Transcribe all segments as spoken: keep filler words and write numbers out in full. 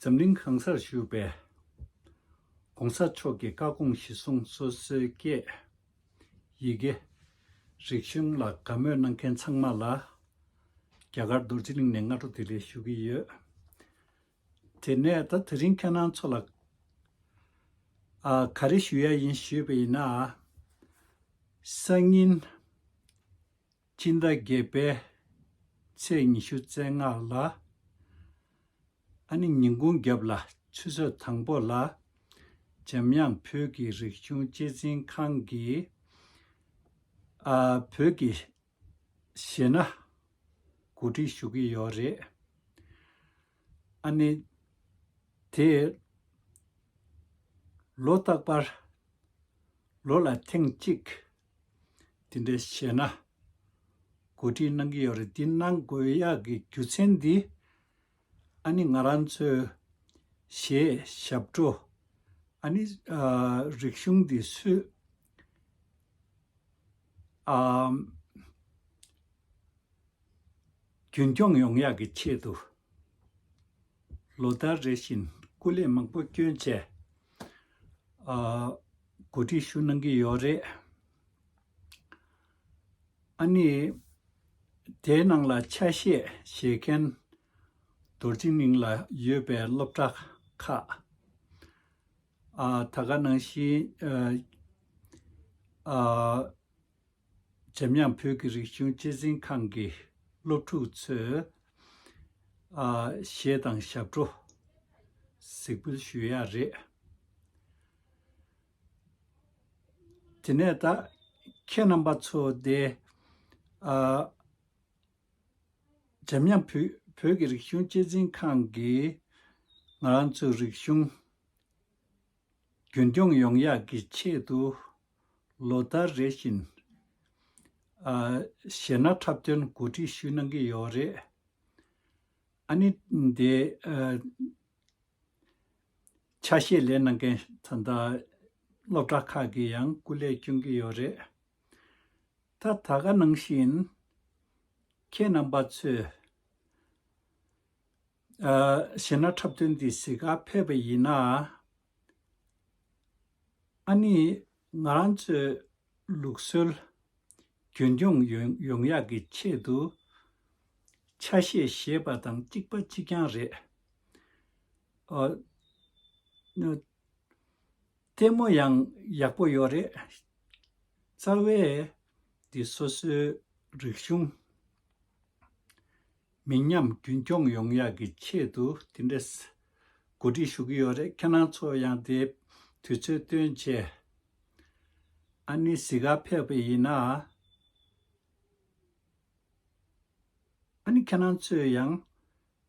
འཛམ་གླིང་གང་སར་བཞུགས་པའི་གོང་ས་མཆོག་གི་བཀའ་དགོངས་གཞིར་བཟུང་སོ་སོའི་སྐད་ཡི་གེ་རིག་གཞུང་ལ་དགའ་མོས་གནང་མཁན་ཚང་མ་ལ་རྒྱ་གར་རྡོ་རྗེ་གླིང་ནས་སྔ་དྲོ་བདེ་ལེགས་ཞུ་གི་ཡོད། དེ་ནས་ད་དེ་རིང་ཁྱེད་རང་ཚོ་ལ་ཨ་ག་རེ་ཞུ་ཡ་ཡིན་ཞུས་པ་ཡིན་ན། སང་ཉིན་སྤྱི་ཟླ་བརྒྱད་པའི་ཚེས་ཉི་ཤུ་རྩ་ལྔ་ལ། ཨ་ནི་ཉིན་གུང་རྒྱབ་ལ་ཆུ་ཚོད་དང་པོ་ལ་འཇམ་དབྱངས་བོད་ཀྱི་རིག་གཞུང་གཅེས་འཛིན་ཁང་གི་ཨ་བོད་ཀྱི་གཞས་སྣ་གོ་སྒྲིག་ཞུ་གི་ཡོད་རེད། ཨ་ནི་དེ་ལོ་རྟག་པར་ལོ་ལ་ཐེངས་གཅིག་དེ་འདྲའི་གཞས་སྣ་གོ་སྒྲིག་གནང་གི་ཡོད་རེད། འདི་གནང་དགོས་ཡག་གི་རྒྱུ་མཚན་འདི་ཨ་ནི་ང་རང་ཚོའི་གཞས་ཞབས་བྲོ་ཨ་ནི་ཨ་རིག་གཞུང་འདི་སུས་ཨ་རྒྱུན་སྐྱོང་ཡོང་ཡག་གི་ཆེད་དུ་ལོ་ལྟར་རེ་བཞིན་སྐུ་ལས་མང་པོ་བསྐྱོན་བྱས་ཨ་གོ་སྒྲིག་ཞུ་གནང་གི་ཡོད་རེད། ཨ་ནི་དེའི་ནང་ལ་ཆ་ཤས་བཞེས་མཁན་རྡོ་རྗེ་གླིང་ལ་ཡོད་པའི་སློབ་གྲྭ་ཁག་ཨ་ད་ག་ནང་བཞིན་ཨ་ཨ་འཇམ་དབྱངས་བོད་ཀྱི་རིག་གཞུང་གཅེས་འཛིན་ཁང་གི་སློབ་ཕྲུག་ཚོས་ཨ་གཞས་དང་ཞབས་བྲོ་གཟིགས་འབུལ་ཞུ་ཡ་རེད། དེ་ནས་ད་ཁྱེད་རྣམ་པ་ཚོ་དེ་ཨ་འཇམ་དབྱངས་བོད་བོད་ཀྱི་རིག་གཞུང་གཅེས་འཛིན་ཁང་གིས་ང་རང་ཚོའི་རིག་གཞུང་རྒྱུན་སྐྱོང་ཡོང་ཡག་གི་ཆེད་དུ་ལོ་ལྟར་རེ་བཞིན་ཨ་གཞས་སྣ་འཁྲབ་སྟོན་གོ་སྒྲིག་ཞུ་གནང་གི་ཡོད་རེད། ཨ་ནི་དེ་ཨ་ཆ་ཤས་ལེན་གནང་མཁན་ད་ལྟ་སློབ་གྲྭ་ཁག་གིས་ཡང་སྐུ་ལས་སྐྱོན་གྱི་ཡོད་རེད། ད་ད་ག་ནང་བཞིན་ཁྱེད་རྣམ་པ་ཚོས་ཨ་གཞས་སྣ་འཁྲབ་སྟོན་འདི་གཟིགས་གར་ཕེབས་པ་ཡིན་ན། ཨ་ནི་ང་རང་ཚོའི་ལུགས་སྲོལ་རྒྱུན་སྐྱོང་ཡོང་ཡོང་ཡག་གི་ཆེད་དུ་ཆ་ཤས་བཞེས་པ་དང་གཅིག་པ་གཅིག་རྐྱང་རེད། ཨ་ལྟད་མོ་ཡང་ཡག་པོ་ཡོད་རེད། རྩ་བའི་འདི་སོ་སོའི་རིག་གཞུང་མི་ཉམས་རྒྱུན་འཁྱོངས་ཡོང་ཡག་གི་ཆེད་དུ་དེ་འདྲས་གོ་སྒྲིག་ཞུ་གི་ཡོད་རེད། ཁྱེད་རང་ཚོ་ཡང་དེ་དུས་ཚོད་བཏོན་བྱས་ཨ་ནི་གཟིགས་གར་ཕེབས་པ་ཡིན་ན། ཨ་ནི་ཁྱེད་རང་ཚོས་ཡང་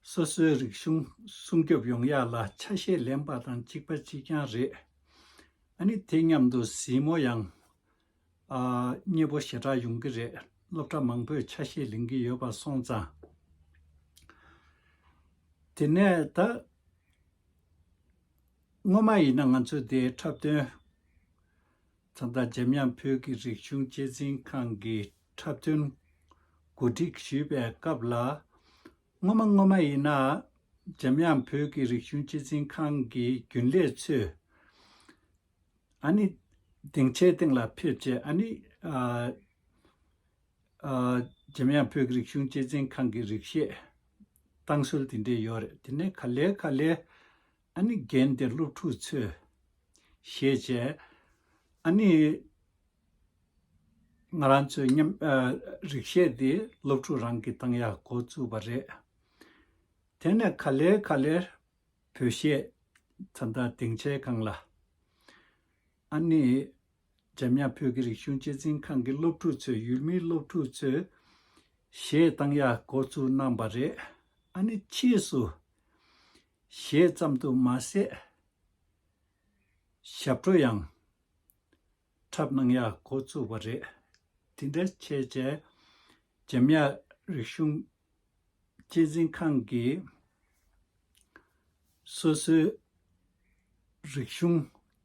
སོ་སོའི་རིག་གཞུང་སྲུང་སྐྱོབ་ཡོང་ཡག་ལ་ཆ་ཤས་ལེན་པ་དང་གཅིག་པ་གཅིག་རྐྱང་རེད། ཨ་ནི་དེ་མཉམ་དུ་གཟིགས་མོ་ཡང་ཨ་མཉེས་པོ་ཞེ་དྲག་ཡོང་གི་རེད། སློབ་གྲྭ་མང་པོས་ཆ་ཤས་ལེན་གྱི་ཡོད་པ་སོང་ཙང་། དེ་ནས་ད་སྔོན་མ་ཡིན་ན་ང་ཚོས་དེའི་འཁྲབ་སྟོན་ད་ལྟ་འཇམ་དབྱངས་བོད་ཀྱི་རིག་གཞུང་གཅེས་འཛིན་ཁང་གི་འཁྲབ་སྟོན་གོ་སྒྲིག་ཞུས་པའི་སྐབས་ལ། སྔོན་མ་སྔོན་མ་ཡིན་ན་འཇམ་དབྱངས་བོད་ཀྱི་རིག་གཞུང་གཅེས་འཛིན་ཁང་གི་རྒྱུན་ལས་ཚོས་ཨ་ནི་སྡིངས་ཆའི་སྟེང་ལ་ཕེབས་བྱས་ཨ་ནི་ཨ་ཨ་འཇམ་དབྱངས་བོད་ཀྱི་རིག་གཞུང་གཅེས་འཛིན་ཁང་གི་རིག་གཞས་བཏང་སྲོལ་དེ་འདྲས་ཡོད་རེད། དེ་ནས་ག་ལེ་ག་ལེ་ཨ་ནི་རྒན་དེ་སློབ་ཕྲུག་ཚོས་གཞས་བྱས་ཨ་ནི་ང་རང་ཚོའི་མཉམ་ཨ་རིག་གཞས་དེ་སློབ་ཕྲུག་རང་གིས་བཏང་ཡག་འགོ་བཙུགས་པ་རེད། དེ་ནས་ག་ལེ་ག་ལེ་བོད་གཞས་ད་ལྟ་སྡིངས་ཆའི་སྒང་ལ་ཨ་ནི་འཇམ་དབྱངས་བོད་ཀྱི་རིག་གཞུང་གཅེས་འཛིན་ཁང་གི་སློབ་ཕྲུག་ཚོས་ཡུལ་མིའི་སློབ་ཕྲུག་ཚོས་གཞས་བཏང་ཡག་འགོ་བཙུགས་གནང་པ་རེད། ཨ་ནི་ཕྱིས་སུ་གཞས་ཙམ་དུ་མ་ཟད་ཞབས་བྲོ་ཡང་འཁྲབ་གནང་ཡག་འགོ་བཙུགས་པ་རེད། དེ་འདྲ་བྱས་བྱས་འཇམ་དབྱངས་རིག་གཞུང་གཅེས་འཛིན་ཁང་གིས་སོ་སོའི་རིག་གཞུང་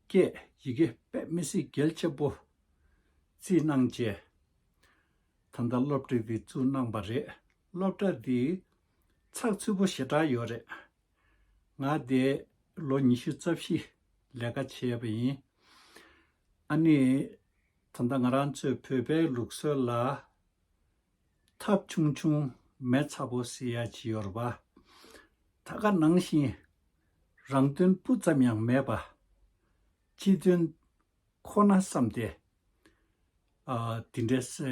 སྐད་ཡི་གེ་དཔེ་མི་སྲིད་གལ་ཆེན་པོ་བརྩིས་གནང་བྱས་ད་ལྟ་སློབ་གྲྭ་འདི་བཙུགས་གནང་པ་རེད། སློབ་གྲྭ་འདི་ཚགས་ཚུད་པོ་ཞེ་དྲག་ཡོད་རེད། ང་དེ་ལོ་ཉི་ཤུ་རྩ་བཞི་ལས་ཀ་བྱས་པ་ཡིན། ཨ་ནི་ད་ལྟ་ང་རང་ཚོའི་བོད་པའི་ལུགས་སྲོལ་ལ་ཐབ་ཆུང་ཆུང་མེ་ཚ་པོ་ཟེར་ཡ་ཅིག་ཡོད་རེད་པ། ད་ག་ནང་བཞིན་རང་དོན་སྤུ་ཙམ་ཡང་མེད་པ། སྤྱི་དོན་ཁོ་ན་བསམ་སྟེ། ཨ། དེ་འདྲའི་སེ་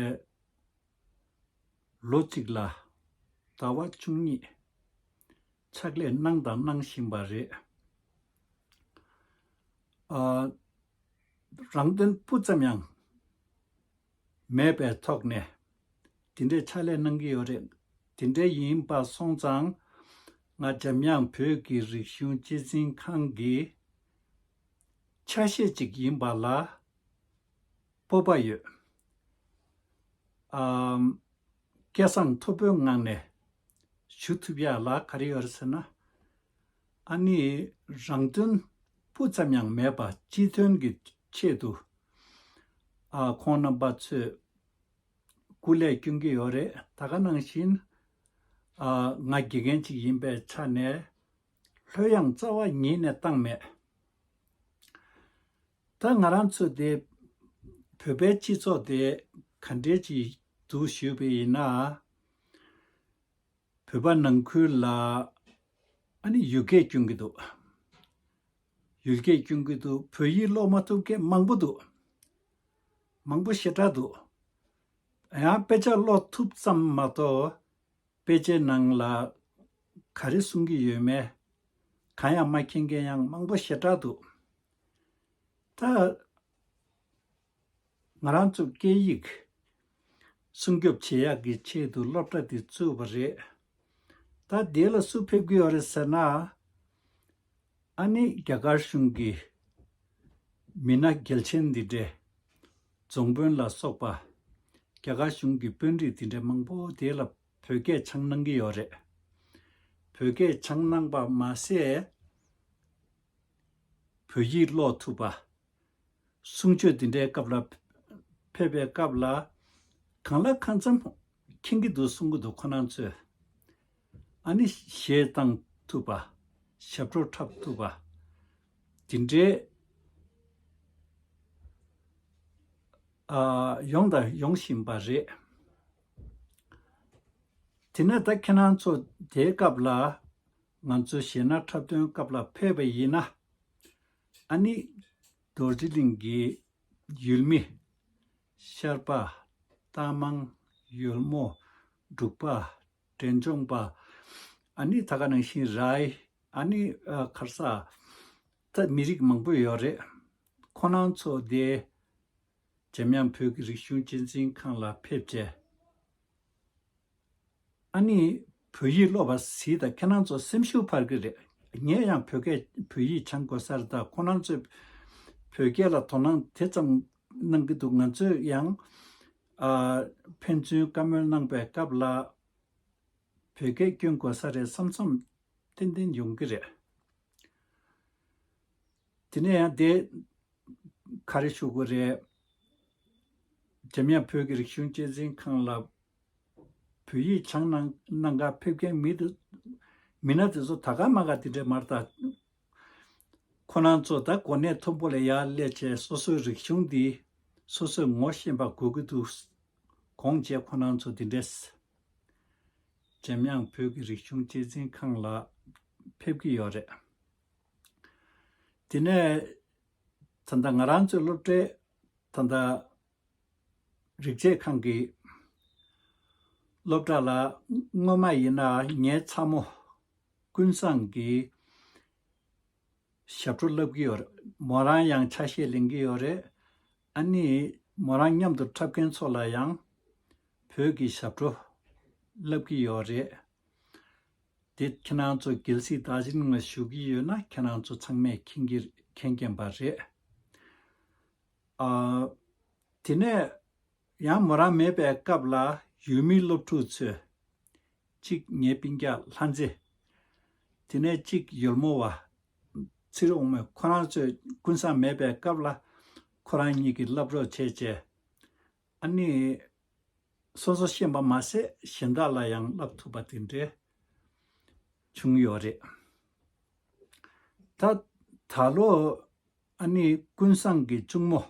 ལོ་གཅིག་ལ་ཟླ་བ་བཅུ་གཉིས་ཕྱག་ལས་གནང་དང་གནང་བཞིན་པ་རེད། ཨ། རང་དོན་སྤུ་ཙམ་ཡང་མེད་པའི་ཐོག་ནས་དེ་འདྲའི་ཕྱག་ལས་གནང་གི་ཡོད་རེད། དེ་འདྲ་ཡིན་པ་སོང་ཙང་ང་འཇམ་དབྱངས་བོད་ཀྱི་རིག་གཞུང་སྤྱི་འཛིན་ཁང་གི་ཆ་ཤས་ཅིག་ཡིན་པ་ལ་སྤོབས་པ་ཡོད། ཨམ། སྐལ་བཟང་མཐོ་པོའི་ངང་ནས་ཞུ་ཐུབ་ཡག་ལ་ག་རེ་ཡོད་རེད་ཟེར་ན། ཨ་ནི་རང་དོན་སྤུ་ཙམ་ཡང་མེད་པ་སྤྱི་དོན་གྱི་ཆེད་དུ། ཨ། ཁོང་རྣམ་པ་ཚོས་སྐུ་ལས་སྐྱོན་གྱི་ཡོད་རེད། ད་ག་ནང་བཞིན། ཨ། ང་དགེ་རྒན་ཅིག་ཡིན་པའི་ཆ་ནས་ལྷོད་ཡངས་རྩ་བ་ཉིད་ནས་བཏང་མེད། ད་ང་རང་ཚོ་དེ་བོད་པའི་སྤྱི་ཚོགས་དེ་ག་འདྲས་ཅིག་འདུག་ཞུས་པ་ཡིན་ན། བོད་པ་ནང་ཁུལ་ལ་ཨ་ནི་ཡུལ་སྐད་སྐྱོན་གྱི་འདུག་ཡུལ་སྐད་སྐྱོན་གྱི་འདུག་བོད་ཡིག་ཀློག་མ་ཐུབ་མཁན་མང་པོ་འདུག་མང་པོ་ཞེ་དྲག་འདུག་ཡང་དཔེ་ཆ་ཀློག་ཐུབ་ཙམ་མ་གཏོགས། དཔེ་ཆའི་ནང་ལ་ག་རེ་གསུང་གི་ཡོད་མེད་གང་ཡང་མ་མཁྱེན་མཁན་ཡང་མང་པོ་ཞེ་དྲག་འདུག་ད་ང་རང་ཚོ་སྐད་ཡིག་སྲུང་སྐྱོབ་བྱེད་ཡག་གི་ཆེད་དུ་སློབ་གྲྭ་འདི་བཙུགས་པ་རེད། ད་དེ་ལ་སུ་ཕེབས་ཀྱི་ཡོད་རེད་ཟེར་ན། ཨ་ནི་རྒྱ་གར་གཞུང་གི་མི་སྣ་གལ་ཆེན་འདི་འདྲས། རྫོང་དཔོན་ལ་སོགས་པ་རྒྱ་གར་གཞུང་གི་དཔོན་རིགས་འདི་འདྲས་མང་པོ་དེ་ལ་བོད་སྐད་སྦྱང་གནང་གི་ཡོད་རེད། བོད་སྐད་སྦྱང་གནང་པ་མ་ཟད། བོད་ཡིག་ཀློག་ཐུབ་པ། གསུང་ཆོས་འདི་འདྲའི་སྐབས་ལ་ཕེབས་པའི་སྐབས་ལ་གང་ལ་གང་འཚམ་མཁྱེན་གྱི་འདུག་གསུང་གི་འདུག་ཁོ་རང་ཚོས། ཨ་ནི་གཞས་བཏང་ཐུབ་པ། ཞབས་བྲོ་འཁྲབ་ཐུབ་པ། འདི་འདྲའི་ཨ་ཡོང་དང་ཡོང་བཞིན་པ་རེད། དེ་ནས་ད་ཁྱེད་རང་ཚོ་དེའི་སྐབས་ལ་ང་ཚོ་གཞས་སྣ་འཁྲབ་སྟོན་སྐབས་ལ་ཕེབས་པ་ཡིན་ན། ཨ་ནི་རྡོ་རྗེ་གླིང་གི་ཡུལ་མི། ཤར་པ། རྟ་མང་། ཡོལ་མོ། འབྲུག་པ། འབྲས་ལྗོངས་པ། ཨ་ནི་ད་ག་ནང་བཞིན་རའི། ཨ་ནི་ཨ་ཁར་ས། ད་མི་རིགས་མང་པོ་ཡོད་རེད། ཁོ་རང་ཚོ་དེ་འཇམ་དབྱངས་བོད་ཀྱི་རིག་གཞུང་གཅེས་འཛིན་ཁང་ལ་ཕེབས་བྱས། ཨ་ནི་བོད་ཡིག་ཀློག་པ་གཟིགས་དང་ཁྱེད་རང་ཚོ་སེམས་ཤུགས་འཕར་གི་རེད། ངས་ཡང་བོད་སྐད་བོད་ཡིག་སྦྱང་དགོས་ས་རེད། ད་ཁོ་རང་ཚོས་བོད་སྐད་ལ་དོ་སྣང་དེ་ཙམ་གནང་གི་འདུག་ང་ཚོས་ཡང་ཨ་ཕན་ཚུན་བཀའ་མོལ་གནང་པའི་སྐབས་ལ་བོད་སྐད་སྐྱོན་དགོས་ས་རེད་བསམ་བསམ་ཏན་ཏན་ཡོང་གི་རེད། དེ་ནས་ཡང་དེ་ག་རེ་ཞུ་དགོས་རེད། འཇམ་དབྱངས་བོད་ཀྱི་རིག་གཞུང་གཅེས་འཛིན་ཁང་ལ་བོད་ཡིག་སྦྱང་གནང་གནང་ག་ཕེབས་མཁན་མི་དེ་མི་སྣ་དེ་ཚོ་ད་ག་མ་ག་དེ་འདྲས་མ་རེད་ད། ཁོ་རང་ཚོ་ད་གོ་གནས་མཐོན་པོ་ལ་ཡར་སླེབས་བྱས་སོ་སོའི་རིག་གཞུང་འདི་སོ་སོས་ངོ་ཤེས་པ་དགོས་ཀྱི་འདུག་དགོངས་བྱས་ཁོ་རང་ཚོ་འདི་འདྲས་འཇམ་དབྱངས་བོད་ཀྱི་རིག་གཞུང་གཅེས་འཛིན་ཁང་ལ་ཕེབས་ཀྱི་ཡོད་རེད། དེ་ནས་ད་ལྟ་ང་རང་ཚོའི་སློབ་གྲྭའི་ད་ལྟ་རིག་བྱེད་ཁང་གི་སློབ་གྲྭ་ལ་སྔོན་མ་ཡིན་ན་ངའི་ཚ་མོ་ཀུན་བཟང་གིས་ཞབས་བྲོ་བསླབ་ཀྱི་ཡོད་རེད། མོ་རང་ཡང་ཆ་ཤས་ལེན་གྱི་ཡོད་རེད། ཨ་ནི་མོ་རང་མཉམ་དུ་འཁྲབ་མཁན་ཚོ་ལ་ཡང་བོད་ཀྱི་ཞབས་བྲོ་བསླབ་ཀྱི་ཡོད་རེད། དེ་ཁྱེད་རང་ཚོ་གལ་སྲིད་ད་ཕྱིན་ང་ཞུ་གི་ཡོད་ན་ཁྱེད་རང་ཚོ་ཚང་མས་མཁྱེན་གྱི་མཁྱེན་མཁྱེན་པ་རེད། ཨ། དེ་ནས་ཡང་མོ་རང་མེད་པའི་སྐབས་ལ་ཡུལ་མི་སློབ་ཕྲུག་ཚོས་གཅིག་ངའི་སྤུན་ཀྱག་ལྷ་མཛེས། དེ་ནས་གཅིག་ཡོལ་མོ་བ། ཚེ་རིང་དབང་མོ། ཁོ་རང་ཚོས་ཀུན་བཟང་མེད་པའི་སྐབས་ལ་ཁོ་རང་གཉིས་ཀྱིས་བསླབ་རོགས་བྱས་བྱས། ཨ་ནི། སོ་སོ་ཤེས་པ་མ་ཟད་གཞན་དག་ལ་ཡང་བསླབ་ཐུབ་པ་དེ་འདྲས་བྱུང་ཡོད་རེད། ད་ད་ལོ་ཨ་ནི་ཀུན་བཟང་གི་གཅུང་མོ།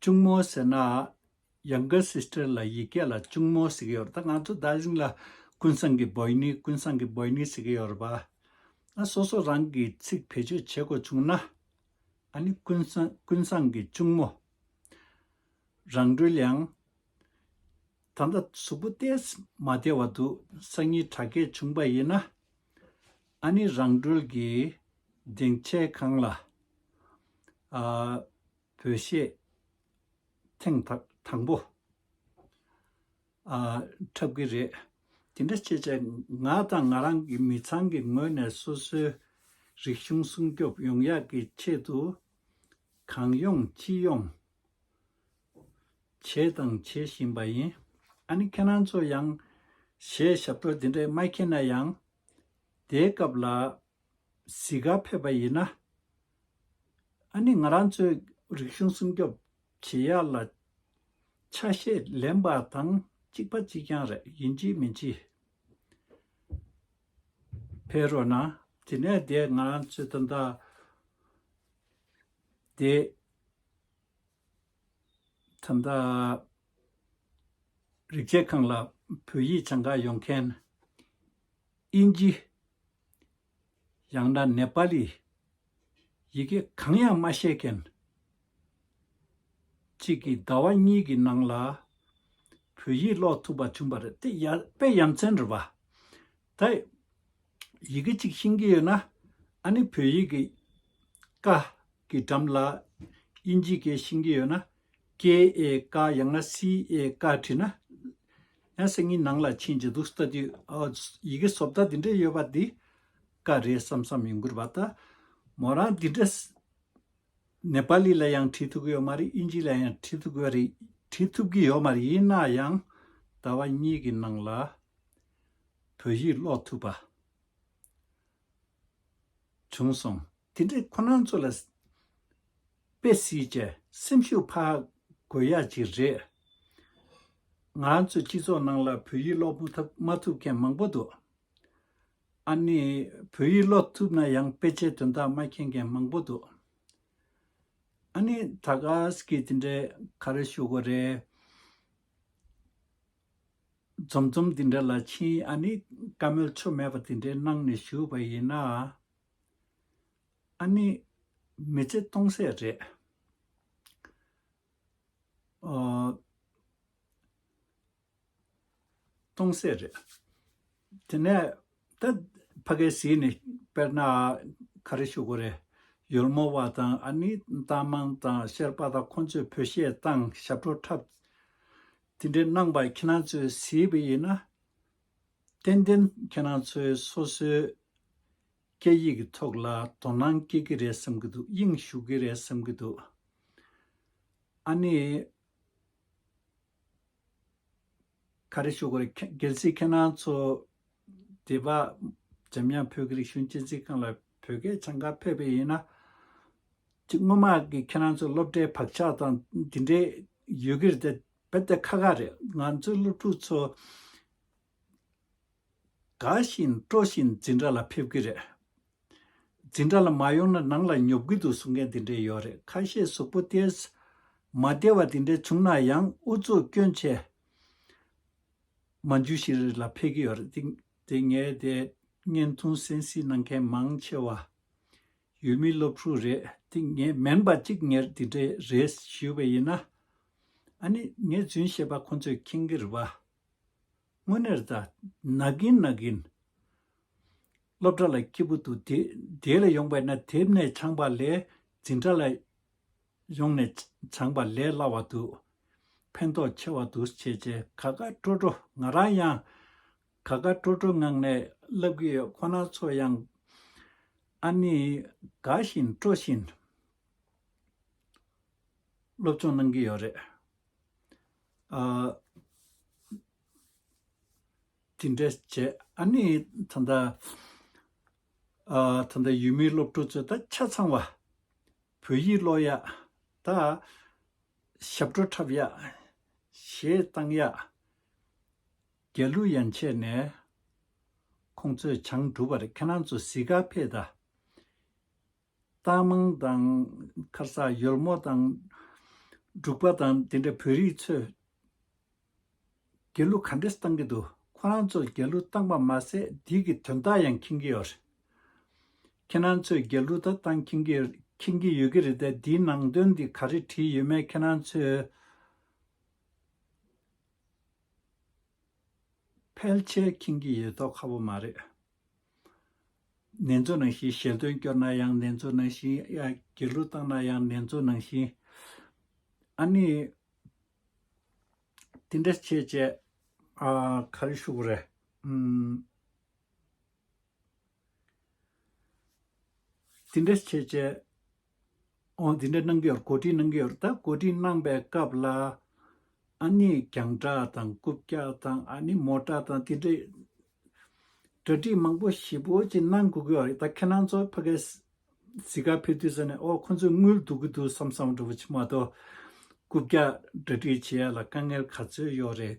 གཅུང་མོ་ཟེར་ན་younger sister ལ་ཡི་གེ་ལ་གཅུང་མོ་ཟེར་གྱི་ཡོད་རེད། ད་ང་ཚོ་དར་ཇིང་ལ་ཀུན་བཟང་གི་བོ་ནི་ཀུན་བཟང་གི་བོ་ནི་ཟེར་གྱི་ཡོད་རེད་པ། ཨ་སོ་སོ་རང་གི་ཚིག་བེད་སྤྱོད་བྱེད་དགོས་བྱུང་ན་ཨ་ནི་ཀུན་བཟང་ཀུན་བཟང་གི་གཅུང་མོ། རང་གྲོལ་ཡང་། ད་ལྟ་གཟུགས་པོ་ཏོག་ཙམ་མ་བདེ་བ་འདུག་སང་ཉིན་དྲག་སྐྱེད་བྱུང་པ་ཡིན་ན། ཨ་ནི་རང་གྲོལ་གྱི་སྡིངས་ཆའི་སྒང་ལ། ཨ་བོད་གཞས་ཐེངས་དང་དང་པོ་ཨ་འཁྲབ་ཀྱི་རེད། དེ་འདྲ་བྱས་བྱས་ང་དང་ང་རང་གི་མི་ཚང་གི་ངོས་ནས་སོ་སོའི་རིག་གཞུང་སྲུང་སྐྱོབ་ཡོང་ཡག་གི་ཆེད་དུ་གང་ཡོང་ཅི་ཡོང་བྱས་དང་བྱེད་བཞིན་པ་ཡིན། ཨ་ནི་ཁྱེད་རང་ཚོ་ཡང་གཞས་ཞབས་བྲོ་འདི་འདྲའི་མ་མཁྱེན་ན་ཡང་དེའི་སྐབས་ལ་གཟིགས་ག་ཕེབས་པ་ཡིན་ན། ཨ་ནི་ང་རང་ཚོའི་རིག་གཞུང་སྲུང་སྐྱོབ་བྱེད་ཡག་ལ་ཆ་ཤས་ལེན་པ་དང་གཅིག་པ་གཅིག་རྐྱང་རེད། ཡིན་གཅིག་མིན་གཅིག་ཕེབས་རོགས་གནང་། དེ་ནས་དེ་ང་རང་ཚོའི་ད་ལྟ་དེ་ད་ལྟ་རིག་བྱེད་ཁང་ལ་བོད་ཡིག་སྦྱང་ག་ཡོང་མཁན། དབྱིན་ཇི། ཡང་ན་ནེ་པ་ལི། ཡི་གེ་གང་ཡང་མ་ཤེས་མཁན་གཅིག་གིས་ཟླ་བ་གཉིས་ཀྱི་ནང་ལ་བོད་ཡིག་ཀློག་ཐུབ་པ་བྱུང་པ་རེད། དེ་ཡ་དཔེ་ཡ་མཚན་རེད་པ། ད་ཡི་གེ་གཅིག་ཤེས་ཀྱི་ཡོད་ན་ཨ་ནི་བོད་ཡིག་གི་ཀ་གི་འགྲམ་ལ་དབྱིན་ཇི་སྐད་ཤེས་ཀྱི་ཡོད་ན། ཀེ་ཨེ་ཀ་ཡང་ན་སི་ཨེ་ཀ་བྲིས་ན་ཡང་སང་ཉིན་ནང་ལ་ཕྱིན་བྱས་འདུག་ལྟ་དུས་ཨ་ཡི་གེ་བཟོ་ལྟ་འདི་འདྲ་ཡོད་པ་འདི་ཀ་རེད་བསམ་བསམ་ཡོང་གི་རེད་པ། ད་མོ་རང་འདི་འདྲ་ནེ་པ་ལི་ལ་ཡང་བྲིས་ཐུབ་ཀྱི་ཡོད་མ་རེད། དབྱིན་ཇི་ལ་ཡང་བྲིས་ཐུབ་ཀྱི་ཡོད་རེད། བྲིས་ཐུབ་ཀྱི་ཡོད་མ་རེད། ཡིན་ན་ཡང་ཟླ་བ་གཉིས་ཀྱི་ནང་ལ་བོད་ཡིག་ཀློག་ཐུབ་པ་བྱུང་སོང་། དེ་འདྲས་ཁོ་རང་ཚོ་ལ་དཔེ་གཟིགས་བྱས་སེམས་ཤུགས་འཕར་དགོས་ཡག་ཅིག་རེད། ང་ཚོའི་སྤྱི་ཚོགས་ནང་ལ་བོད་ཡིག་ཀློག་མ་ཐུབ་མ་ཐུབ་མཁན་མང་པོ་འདུག་ཨ་ནི་བོད་ཡིག་ཀློག་ཐུབ་ན་ཡང་དཔེ་ཆའི་དོན་དག་མ་མཁྱེན་མཁན་མང་པོ་འདུག་ཨ་ནི་ད་ག་ཟེ་གི་དེ་འདྲའི་ག་རེ་ཞུ་དགོས་རེད། འཛོམས་འཛོམས་འདི་འདྲ་ལ་ཕྱིན། ཨ་ནི་བཀའ་མོལ་ཆོ་མེད་པ་དེ་འདྲའི་གནང་ནས་བཞུགས་པ་ཡིན་ན། ཨ་ནི་མི་ཚེ་སྟོང་ཟད་རེད། ཨོ། སྟོང་ཟད་རེད། དེ་ནས་ད་ཕ་གིའི་གཟིགས་ནས་དཔེར་ན་ག་རེ་ཞུ་དགོས་རེད། ཡོལ་མོ་བ་དང་ཨ་ནི་རྟགས་མང་དང་ཤེར་པ་དང་ཁོང་ཚོས་བོད་གཞས་བཏང་ཞབས་བྲོ་འཁྲབ། དེ་འདྲའི་གནང་པ་ཁྱེད་རང་ཚོས་གཟིགས་པ་ཡིན་ན། ཏན་ཏན་ཁྱེད་རང་ཚོའི་སོ་སོའི་སྐད་ཡིག་གི་ཐོག་ལ་དོ་སྣང་སྐྱེ་གི་རེད་བསམ་གྱི་འདུག་དབྱིངས་ཞུགས་ཀྱི་རེད་བསམ་གྱི་འདུག་ཨ་ནི་ག་རེ་ཞུ་དགོས་རེད། ཁྱེད་གལ་སྲིད་ཁྱེད་རང་ཚོ་སྡེ་པ་འཇམ་དབྱངས་བོད་ཀྱི་རིག་གཞུང་གཅེས་འཛིན་ཁང་ལ་བོད་སྐད་སྦྱང་ག་ཕེབས་པ་ཡིན་ན། ཅིག་སྔོན་མ་གི་ཁྱེད་རང་ཚོ་སློབ་གྲྭའི་བག་ཆགས་དང་འདི་འདྲའི་ཡོད་ཀྱི་རེད་དེ། རྦད་དེ་ཁག་ཁག་རེད། ང་ཚོའི་སློབ་ཕྲུག་ཚོ་དགའ་བཞིན་སྤྲོ་བཞིན་འཛིན་གྲྭ་ལ་ཕེབས་ཀྱི་རེད། འཛིན་གྲྭ་ལ་མ་ཡོང་ན་ནང་ལ་ཉོབ་ཀྱི་འདུག་གསུང་མཁན་འདི་འདྲའི་ཡོད་རེད། ཁ་ཤས་གཟུགས་པོ་ཏོག་ཙམ་མ་བདེ་བ་འདི་འདྲ་བྱུང་ན་ཡང་ཨུ་ཚུགས་སྐྱོན་བྱས། མན་ཇུ་ཤི་རི་ལ་ཕེབས་ཀྱི་ཡོད་རེད། དེ་དེ་ངས་དེ་བརྙན་ཐུང་གསན་གཟིགས་གནང་མཁན་མང་ཆེ་བ་ཡུལ་མི་སློབ་ཕྲུག་རེད། དེ་ངས་མིན་པ་གཅིག་ངས་འདི་འདྲས་རེད་ཞུས་པ་ཡིན་ན། ཨ་ནི་ངས་རྫུན་བཤད་པ་ཁོང་ཚོས་མཁྱེན་གྱི་རེད་པ། དངོས་གནས་རེད་ད། ན་གིན་ན་གིན་སློབ་གྲྭ་ལ་སྐྱིད་པོ་འདུག་དེ་དེ་ལ་ཡོང་པ་ཡིན་ན་དེབ་ནས་སྦྱངས་པ་ལས་འཛིན་གྲྭ་ལ་ཡོང་ནས་སྦྱངས་པ་ལས་སླ་བ་འདུག་ཕན་ཐོགས་ཆེ་བ་འདུག་བྱས་བྱས་ཁ་ཁ་སྤྲོ་སྤྲོ། ང་རང་ཡང་ཁ་ཁ་སྤྲོ་སྤྲོ་ངང་ནས་བསླབ་ཀྱི་ཡོད། ཁོ་རང་ཚོ་ཡང་ཨ་ནི་དགའ་བཞིན་སྤྲོ་བཞིན་སློབ་སྦྱོང་གནང་གི་ཡོད་རེད། ཨ། དེ་འདྲ་བྱས། ཨ་ནི་ད་ལྟ་ཨ་ད་ལྟ་ཡུལ་མིའི་སློབ་ཕྲུག་ཚོས་ད་ཆ་ཚང་བ་བོད་ཡིག་ཀློག་ཡག་ད་ཞབས་བྲོ་འཁྲབ་ཡག་གཞས་བཏང་ཡག་རྒྱ་གླུ་ཡན་ཆད་ནས་ཁོང་ཚོས་སྦྱངས་གྲུབ་པ་རེད། ཁྱེད་རང་ཚོ་གཟིགས་ག་ཕེབས་དང་ སྟག་མང་དང་ཁ་སང་ཡོལ་མོ་དང་འབྲུག་པ་དང་དེ་འདྲ་བོད་རིགས་ཚོས་རྒྱལ་གླུ་ག་འདྲས་བཏང་གི་འདུག་ཁོ་རང་ཚོས་རྒྱལ་གླུ་བཏང་པ་མ་ཟད་འདི་གི་དོན་དག་ཡང་མཁྱེན་གྱི་ཡོད་རེད། ཁྱེད་རང་ཚོས་རྒྱལ་གླུ་ད་བཏང་མཁྱེན་གྱི་མཁྱེན་གྱི་ཡོད་ཀྱི་རེད་དེ། འདིའི་ནང་དོན་འདི་ག་རེ་བྲིས་ཡོད་མེད་ཁྱེད་རང་ཚོས་ཕལ་ཆེར་མཁྱེན་གྱི་ཡོད་མདོག་ཁ་པོ་མ་རེད། ནེ་ཙོ་ནང་བཞིན་ཞལ་འདོན་སྐྱོར་ན་ཡང་ནེ་ཙོ་ནང་བཞིན། ཡ་རྒྱལ་གླུ་བཏང་ན་ཡང་ནེ་ཙོ་ནང་བཞིན། ཨ་ནི་དེ་འདྲ་བྱས་བྱས། ཨ་ག་རེ་ཞུ་དགོས་རེད། ཨུམ། དེ་འདྲ་བྱས་བྱས། ཨོ་དེ་འདྲ་གནང་གི་ཡོད། གོ་སྒྲིག་གནང་གི་ཡོད། ད་གོ་སྒྲིག་གནང་པའི་སྐབས་ལ། ཨ་ནི་རྒྱང་བསྒྲགས་དང་རྐུབ་བཀྱག་དང་ཨ་ནི་མོ་ཊ་དང་དེ་འདྲའི་གྲ་སྒྲིག་མང་པོ་ཞེ་པོ་ཅིག་གནང་དགོས་ཀྱི་ཡོད་རེད། ད་ཁྱེད་རང་ཚོ་ཕ་གིའི་གཟིགས་གར་ཕེབས་དུས་ཙ་ནས་ཨོ་ཁོ་ཚོས་དངུལ་བསྡུ་གི་འདུག་བསམ་བསམ་འདྲ་པོ་ཅིག་མ་གཏོགས། རྐུབ་བཀྱག་གྲ་སྒྲིག་བྱེད་ཡ་ལ་དཀའ་ངལ་ག་ཚོད་ཡོད་རེད།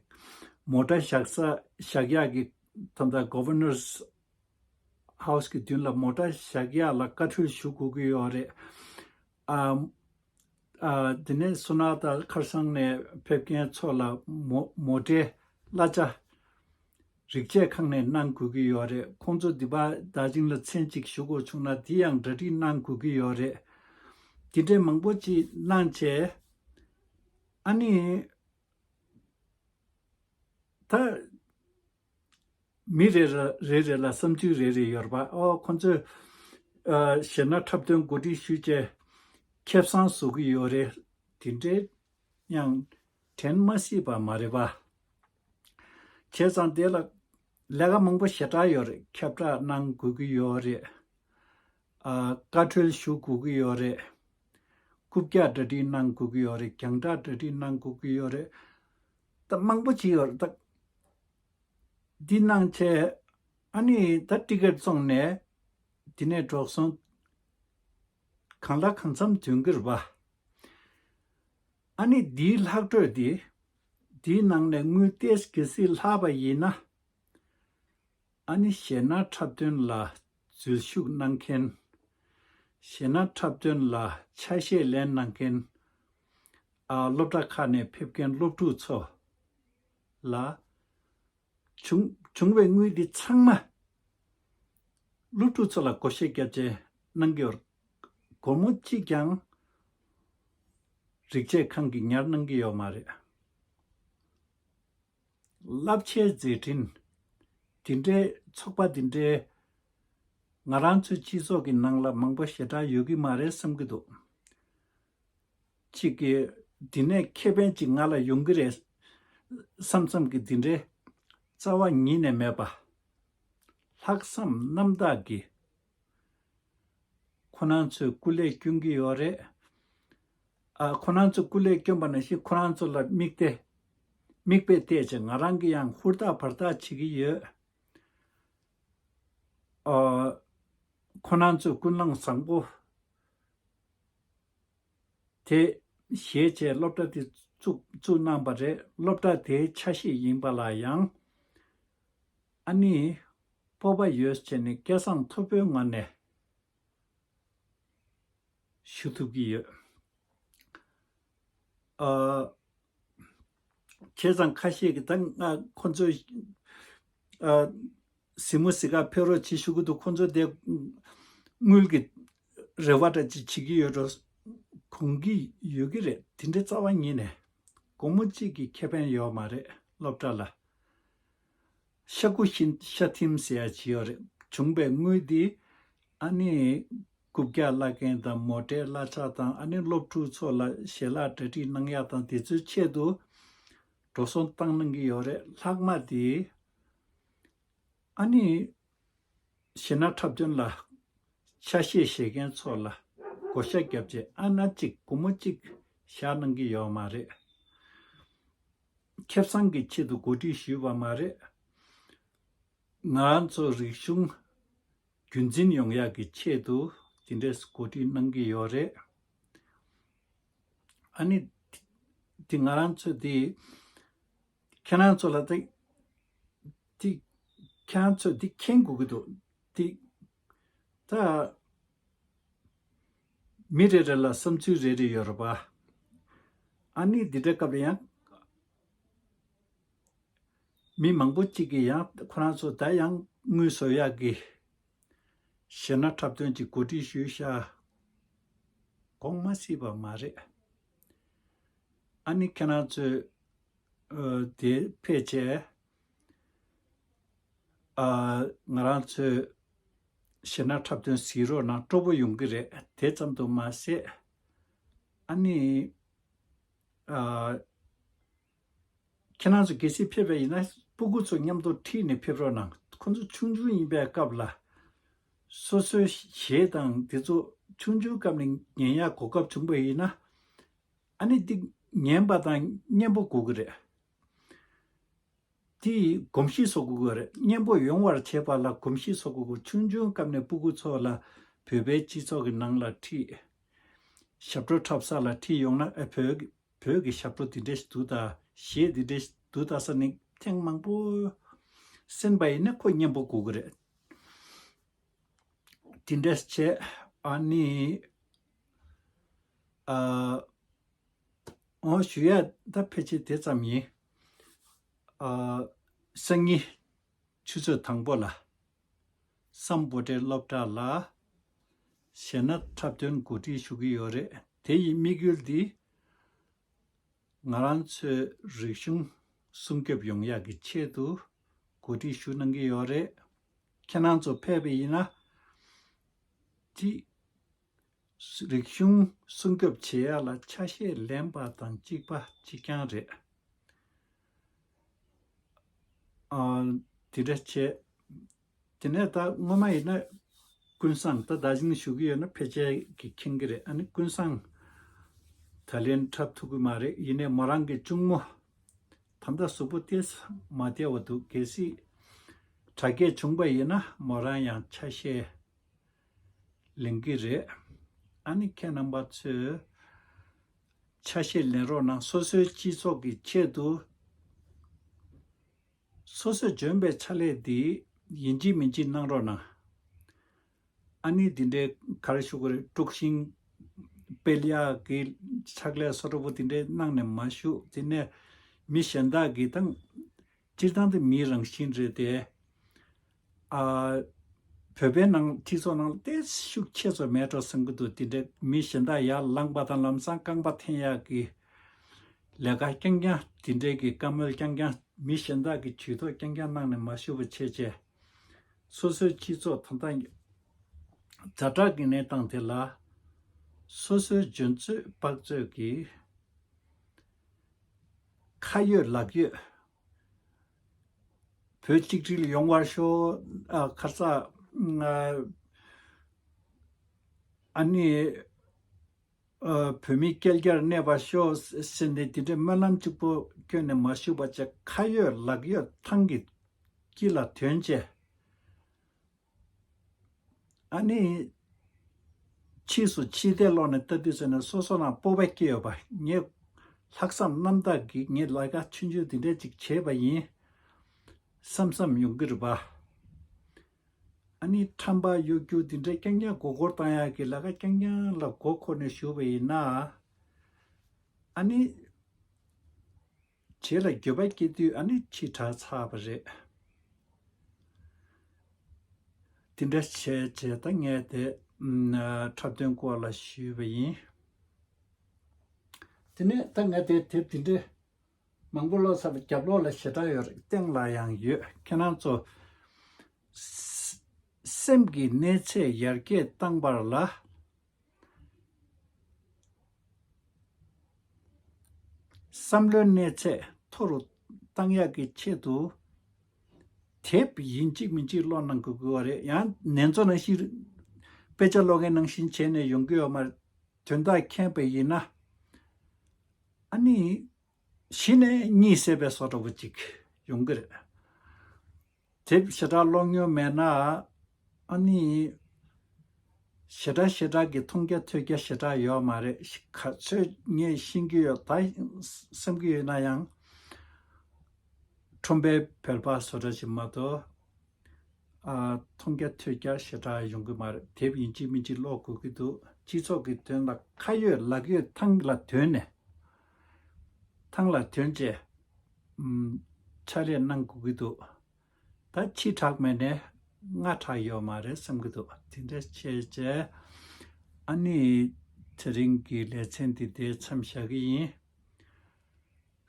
མོ་ཊ་བཞག་ས་བཞག་ཡག་གི་ད་ལྟ་Governor's House གི་མདུན་ལ་མོ་ཊ་བཞག་ཡག་ལ་བཀའ་འཁྲོལ་ཞུ་དགོས་ཀྱི་ཡོད་རེད། ཨ། ཨ། དེ་ནས་སོ་ནག་དང་ཁར་སང་ནས་ཕེབས་མཁན་ཚོ་ལ་མོ་མོ་ཊའི་གླ་ཆ་རིག་དཔྱད་ཁང་ནས་གནང་དགོས་ཀྱི་ཡོད་རེད། ཁོང་ཚོ་འདི་པ་ད་ཅིང་ལ་མཚན་གཅིག་ཞུ་དགོས་བྱུང་ན་འདི་ཡང་གྲ་སྒྲིག་གནང་དགོས་ཀྱི་ཡོད་རེད། དེ་འདྲའི་མང་པོ་ཅིག་གནང་བྱས། ཨ་ནི། ད། མི་རེ་རེ་རེ་རེ་ལ་བསམ་ཚུལ་རེ་རེ་ཡོད་རེད་པ། ཨོ་ཁོ་ཚོས་ཨ་གཞས་སྣ་འཁྲབ་སྟོན་གོ་སྒྲིག་ཞུས་བྱས་ཁེ་བཟང་བཟོ་གི་ཡོད་རེད། དེ་འདྲའི་ཡང་དྲན་མ་སྲིད་པ་མ་རེད་པ། བྱས་ཙང་དེ་ལ་ལས་ཀ་མང་པོ་ཞེ་དྲག་ཡོད་རེད། ཁྱབ་བསྒྲགས་གནང་དགོས་ཀྱི་ཡོད་རེད། ཨ་བཀའ་འཁྲོལ་ཞུ་དགོས་ཀྱི་ཡོད་རེད། རྐུབ་བཀྱག་གྲ་སྒྲིག་གནང་དགོས་ཀྱི་ཡོད་རེད། རྒྱང་བསྒྲགས་གྲ་སྒྲིག་གནང་དགོས་ཀྱི་ཡོད་རེད། ད་མང་པོ་ཅིག་ཡོད་རེད་ད། འདི་གནང་བྱས། ཨ་ནི་ད་ཊི་ཀེ་ཊི་བཙོངས་ནས་འདི་ནས་འགྲོ་སོང་གང་ལ་གང་འཚམ་འདོན་གྱི་རེད་པ། ཨ་ནི་འདིའི་ལྷག་འཕྲོས་འདི། འདིའི་ནང་ནས་དངུལ་ཏོག་ཙམ་གལ་སྲིད་ལྷག་པ་ཡིན་ན། ཨ་ནི་གཞས་སྣ་འཁྲབ་སྟོན་ལ་འཛུལ་ཞུགས་གནང་མཁན། གཞས་སྣ་འཁྲབ་སྟོན་ལ་ཆ་ཤས་ལེན་གནང་མཁན། ཨ་སློབ་གྲྭ་ཁག་ནས་ཕེབས་མཁན་སློབ་ཕྲུག་ཚོ་ལ་བྱུང་བྱུང་བའི་དངུལ་འདི་ཚང་མ་སློབ་ཕྲུག་ཚོ་ལ་བགོ་བཤའ་བརྒྱབ་བྱས་གནང་གི་ཡོད། སྒོར་མོ་གཅིག་ཀྱང་རིག་དཔྱད་ཁང་གིས་ཉར་གནང་གི་ཡོད་མ་རེད། རླབས་ཆེའི་མཛད་འཕྲིན་འདི་འདྲའི་ཚོགས་པ་འདི་འདྲའི་ང་རང་ཚོའི་སྤྱི་ཚོགས་ཀྱི་ནང་ལ་མང་པོ་ཞེ་དྲག་ཡོད་ཀྱི་མ་རེད་བསམ་གྱི་འདུག་གཅིག་གིས་འདི་ནས་ཁེ་ཕན་ཅིག་ང་ལ་ཡོང་གི་རེད་བསམ་བསམ་གྱི་འདི་འདྲའི་རྩ་བ་ཉིད་ནས་མེད་པ། ལྷག་བསམ་རྣམ་དག་གིས་ཁོ་རང་ཚོས་སྐུ་ལས་བསྐྱོན་གྱི་ཡོད་རེད། ཨ་ཁོ་རང་ཚོས་སྐུ་ལས་བསྐྱོན་པ་ནང་བཞིན་ཁོ་རང་ཚོ་ལ་མིག་དེ་མིག་དཔེ་བལྟས་བྱས་ང་རང་གིས་ཡང་ཧུར་ཐག་བར་ཐག་བྱེད་ཀྱི་ཡོད། ཨ་ཁོ་རང་ཚོས་ཀུན་སློང་བཟང་པོ་དེ་བཞེས་བྱས་སློབ་གྲྭ་དེ་བཙུགས་བཙུགས་གནང་པ་རེད། སློབ་གྲྭ་དེའི་ཆ་ཤས་ཡིན་པ་ལ་ཡང་ཨ་ནི་སྤོབས་པ་ཡོད་བྱས་ནས་སྐལ་བཟང་མཐོ་པོའི་ངང་ནས་ཞུ་ཐུབ་ཀྱི་ཡོད། ཨ། བྱས་ཙང་ཁ་ཤས་ཀྱིས་ད་ང་ཁོ་ཚོས་ཨ། གཟིགས་མོ་གཟིགས་གར་ཕེབས་རོགས་བྱེད་ཞུ་གི་འདུག་ཁོ་ཚོ་དེ་དངུལ་གྱི་རེ་བ་འདྲ་ཅིག་བྱེད་ཀྱི་ཡོད་འགྲོ། དགོངས་ཀྱི་ཡོད་ཀྱི་རེད། དེ་འདྲའི་རྩ་བ་ཉིད་ནས་སྒོར་མོ་གཅིག་གི་ཁེ་ཕན་ཡོད་མ་རེད་སློབ་གྲྭ་ལ། ཤ་ཁུ་ཤ་ཤ་ཐིམ་ཟེར་ཡ་ཅིག་ཡོད་རེད། བྱུང་བའི་དངུལ་འདི་ཨ་ནི་རྐུབ་བཀྱག་གླ་མཁན་དང་མོ་ཊའི་གླ་ཆ་དང་ཨ་ནི་སློབ་ཕྲུག་ཚོ་ལ་ཞལ་ལག་གྲ་སྒྲིག་གནང་ཡ་དང་དེ་ཚོའི་ཆེད་དུ་འགྲོ་སོང་བཏང་གནང་གི་ཡོད་རེད། ལྷག་མ་དེ་ཨ་ནི་གཞས་སྣ་འཁྲབ་སྟོན་ལ་ཆ་ཤས་བཞེས་མཁན་ཚོ་ལ་བགོ་བཤའ་བརྒྱབ་བྱས་ཨ་ན་གཅིག་སྒོར་མོ་གཅིག་བཞག་གནང་གི་ཡོད་མ་རེད། ཁེ་བཟང་གི་ཆེད་དུ་གོ་སྒྲིག་ཞུས་པ་མ་རེད། ང་རང་ཚོ་རིག་གཞུང་རྒྱུན་འཛིན་ཡོང་ཡག་གི་ཆེད་དུ་དེ་འདྲས་གོ་སྒྲིག་གནང་གི་ཡོད་རེད། ཨ་ནི་དེ་ང་རང་ཚོ་དེ་ཁྱེད་རང་ཚོ་ལ་དེ་དེ་ཁྱེད་རང་ཚོས་དེ་མཁྱེན་དགོས་ཀྱི་འདུག་དེ་ད་ མི་རེ་རེ་ལ་བསམ་ཚུལ་རེ་རེ་ཡོད་རེད་པ། ཨ་ནི་འདི་འདྲའི་སྐབས་ལ་ཡང་མི་མང་པོ་གཅིག་གིས་ཡང་ཁོ་རང་ཚོ་ད་ཡང་དངུལ་བཟོ་ཡག་གི་གཞས་སྣ་འཁྲབ་སྟོན་གྱི་གོ་སྒྲིག་ཞུས་ཤག་དགོངས་མ་སྲིད་པ་མ་རེད། ཨ་ནི་ཁྱེད་རང་ཚོས་ཨ་དེ་ཕལ་ཆེར་ཨ་ང་རང་ཚོས་གཞས་སྣ་འཁྲབ་སྟོན་གཟིགས་རོགས་གནང་། སྤྲོ་པོ་ཡོང་གི་རེད། དེ་ཙམ་དུ་མ་ཟད། ཨ་ནི་ཨ་ཁྱེད་རང་ཚོ་གལ་སྲིད་ཕེབས་པ་ཡིན་ན་སྤུ་གུ་ཚོ་མཉམ་དུ་ཁྲིད་ནས་ཕེབས་རོགས་གནང་། ཁོ་ཚོ་ཆུང་ཆུང་ཡིན་པའི་སྐབས་ལ་སོ་སོའི་གཞས་དང་དེ་ཚོ་ཆུང་ཆུང་སྐབས་ནས་ཉན་ཡག་གོ་སྐབས་བྱུང་པ་ཡིན་ན། ཨ་ནི་འདི་ཉན་པ་དང་སྙན་པོ་དགོས་ཀྱི་རེད། དེ་གོམས་གཤིས་བཟོ་དགོས་ཀྱི་རེད། སྙན་པོ་ཡོང་བར་བྱེད་པ་ལ་གོམས་གཤིས་བཟོ་དགོས་ཀྱི། ཆུང་ཆུང་སྐབས་ནས་སྤུ་གུ་ཚོ་ལ་བོད་པའི་སྤྱི་ཚོགས་ཀྱི་ནང་ལ་ཁྲིད། ཞབས་བྲོ་འཁྲབ་ས་ལ་ཁྲིད་ཡོང་ན། ཨ་བོད་ཀྱི་བོད་ཀྱི་ཞབས་བྲོ་འདི་འདྲ་ཞིག་འདུག་ད། གཞས་འདི་འདྲ་ཞིག་འདུག་ད་ཟེར་ནས་ཐེངས་མང་པོ་གསན་པ་ཡིན་ན་ཁོ་སྙན་པོ་དགོས་ཀྱི་རེད། དེ་འདྲས་བྱས། ཨ་ནི་ཨ་འོ་ཞུ་ཡ་ད་ཕལ་ཆེར་དེ་ཙམ་ཡིན། ཨ་སང་ཉིན་ཆུ་ཚོད་དང་པོ་ལ་སམ་བྷོ་ཊའི་སློབ་གྲྭ་ལ་གཞས་སྣ་འཁྲབ་སྟོན་གོ་སྒྲིག་ཞུ་གི་ཡོད་རེད། དེ་ཡི་དམིགས་ཡུལ་འདི་ང་རང་ཚོའི་རིག་གཞུང་སྲུང་སྐྱོབ་ཡོང་ཡག་གི་ཆེད་དུ་གོ་སྒྲིག་ཞུ་གནང་གི་ཡོད་རེད། ཁྱེད་རང་ཚོ་ཕེབས་པ་ཡིན་ན་དེ་རིག་གཞུང་སྲུང་སྐྱོབ་བྱེད་ཡག་ལ་ཆ་ཤས་ལེན་པ་དང་གཅིག་པ་གཅིག་རྐྱང་རེད། ཨ་དེ་འདྲ་བྱས། དེ་ནས་ད་སྔོན་མ་ཡིན་ན་ཀུན་བཟང་། ད་ད་གིན་ཞུ་གི་ཡོད་ན་ཕལ་ཆེར་གྱིས་མཁྱེན་གྱི་རེད། ཨ་ནི་ཀུན་བཟང་ད་ལན་འཁྲབ་ཐུབ་ཀྱི་མ་རེད། ཡིན་ནའི་མོ་རང་གི་གཅུང་མོ་ད་ལྟ་གཟུགས་པོ་ཏོག་ཙམ་མ་བདེ་བ་འདུག་གལ་སྲིད་དྲག་སྐྱེད་བྱུང་པ་ཡིན་ན་མོ་རང་ཡང་ཆ་ཤས་ལེན་གྱི་རེད། ཨ་ནི་ཁྱེད་རྣམ་པ་ཚོས་ཆ་ཤས་ལེན་རོགས་གནང་། སོ་སོའི་སྤྱི་ཚོགས་ཀྱི་ཆེད་དུ་སོ་སོས་འཇོན་པའི་ཕྱག་ལས་འདི་ཡིན་གཅིག་མིན་གཅིག་གནང་རོགས་གནང་། ཨ་ནི་འདི་འདྲའི་ག་རེ་ཞུ་དགོས་རེད། དཀྲུག་ཤིང་སྤེལ་ཡག་གི་ཕྱག་ལས་བཟོ་འདྲ་པོ་འདི་འདྲའི་གནང་ནས་མ་བཞུགས། དེ་ནས་མི་གཞན་དག་གིས་དང་སྤྱིར་བཏང་དེ་མིའི་རང་བཞིན་རེད་དེ། ཨ་བོད་པའི་ནང་སྤྱི་ཚོགས་ནང་ལ་དེ་ཤུགས་ཆེ་ཚོ་མེད་འགྲོ་བསམ་གྱི་འདུག་དེ་འདྲའི་མི་གཞན་དག་ཡར་ལངས་པ་དང་ལམ་སང་རྐང་པ་འཐེན་ཡག་གི་ལས་ཀ་རྐྱང་རྐྱང་། དེ་འདྲའི་གི་བཀའ་མོལ་རྐྱང་རྐྱང་། མི་གཞན་དག་གི་ཇུས་གཏོགས་རྐྱང་རྐྱང་གནང་ནས་མ་བཞུགས་པ་བྱས་བྱས། སོ་སོའི་སྤྱི་ཚོགས་ད་ལྟ་ཛ་དྲག་གི་གནས་སྟངས་དེ་ལ་སོ་སོའི་འཇོན་ཚོད་དཔག་ཚོད་ཀྱིས་ཁ་ཡོད་ལག་ཡོད། བོད་གཅིག་སྒྲིལ་ཡོང་བར་ཤོག་ཨ་ཁ་ས་ཨ་ནི་ཨ་བོད་མི་བསྐལ་བརྒྱར་གནས་པར་ཤོག་ཟེར་ནས་དེ་འདྲའི་སྨོན་ལམ་གཅིག་པོ་བསྐྱོན་ནས་མ་བཞུགས་པ་བྱས། ཁ་ཡོད་ལག་ཡོད་ཐང་གི་དཀྱིལ་ལ་དོན་བྱས། ཨ་ནི་ཕྱིས་སུ་ཕྱི་བལྟས་ལོག་ནས་ལྟ་དུས་ཙམ་ནས་སོ་སོ་ནང་སྤོབས་པ་སྐྱེ་ཡོད་པ། ངས་ལྷག་བསམ་རྣམ་དག་གིས་ངས་ལས་ཀ་ཆུང་ཆུང་འདི་འདྲ་ཅིག་བྱས་པ་ཡིན་བསམ་བསམ་ཡོང་གི་རེད་པ། ཨ་ནི་ཁྲམ་པ་གཡོ་སྒྱུ་འདི་འདྲ་རྐྱང་རྐྱང་མགོ་སྐོར་བཏང་ཡག་གི་ལས་ཀ་རྐྱང་རྐྱང་ལ་མགོ་འཁོར་ནས་བཞུགས་པ་ཡིན་ན། ཨ་ནི་རྗེས་ལ་འགྱོད་པ་སྐྱེ་དུས་ཨ་ནི་ཕྱི་དྲགས་ཚར་བ་རེད། དེ་འདྲ་བྱས་བྱས་ད་ངས་དེ་ཨ་འཁྲབ་སྟོན་སྐོར་ལ་ཞུས་པ་ཡིན། དེ་ནས་ད་ངས་དེ་དེབ་དེ་འདྲ་མང་པོ་ཀློག་ཚར་བ། རྒྱབ་ལོགས་ལ་ཞེ་དྲག་ཡོད་རེད། སྟེང་ལ་ཡང་ཡོད། ཁྱེད་རང་ཚོ་སེམས་ཀྱི་གནས་ཚད་ཡར་རྒྱས་བཏང་བར་ལ། བསམ་བློའི་གནས་ཚད་མཐོ་རུ་བཏང་ཡག་གི་ཆེད་དུ་དེབ་ཡིན་གཅིག་མིན་གཅིག་ཀློག་གནང་དགོས་ཀྱི་ཡོད་རེད། ཡང་ནེ་ཙོ་ནང་བཞིན་དཔེ་ཆ་ཀློག་མཁན་ནང་བཞིན་བྱས་ནས་ཡོང་གི་ཡོད་མ་རེད། དོན་དག་མཁྱེན་པ་ཡིན་ན་ཨ་ནི་གཞི་ནས་གཉིད་སད་པའི་བཟོ་འདྲ་པོ་ཅིག་ཡོང་གི་རེད། དེབ་ཞེ་དྲག་ཀློག་མྱོང་མེད་ན་ཨ་ནི་ཞེ་དྲག་ཞེ་དྲག་གི་མཐོང་རྒྱ་ཐོས་རྒྱ་ཞེ་དྲག་ཡོད་མ་རེད། ག་ཚོད་ངས་ཤེས་ཀྱི་ཡོད་ད་བསམ་གྱི་ཡོད་ན་ཡང་ཁྲོམ་པའི་བོད་པ་བཟོ་འདྲ་ཞིག་མ་གཏོགས་ ཨ་མཐོང་རྒྱ་ཐོས་རྒྱ་ཞེ་དྲག་ཡོང་གི་མ་རེད། དེབ་ཡིན་གཅིག་མིན་གཅིག་ཀློག་དགོས་ཀྱི་འདུག་སྤྱི་ཚོགས་ཀྱི་དོན་ལ་ཁ་ཡོད་ལག་ཡོད་ཐང་ལ་དོན་ནས་ཐང་ལ་དོན་བྱས་ཨམ་ཕྱག་ལས་གནང་དགོས་ཀྱི་འདུག་ད་ཕྱི་དྲགས་མེད་ནས་སྔ་དྲགས་ཡོད་མ་རེད་བསམ་གྱི་འདུག་དེ་འདྲ་བྱས་བྱས་ཨ་ནི་དེ་རིང་གི་ལེ་ཚན་འདི་འདིར་མཚམས་བཞག་གི་ཡིན།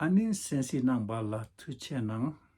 ཨ་ནི་གསན་གཟིགས་གནང་བ་ལ་ཐུགས་རྗེ་གནང་།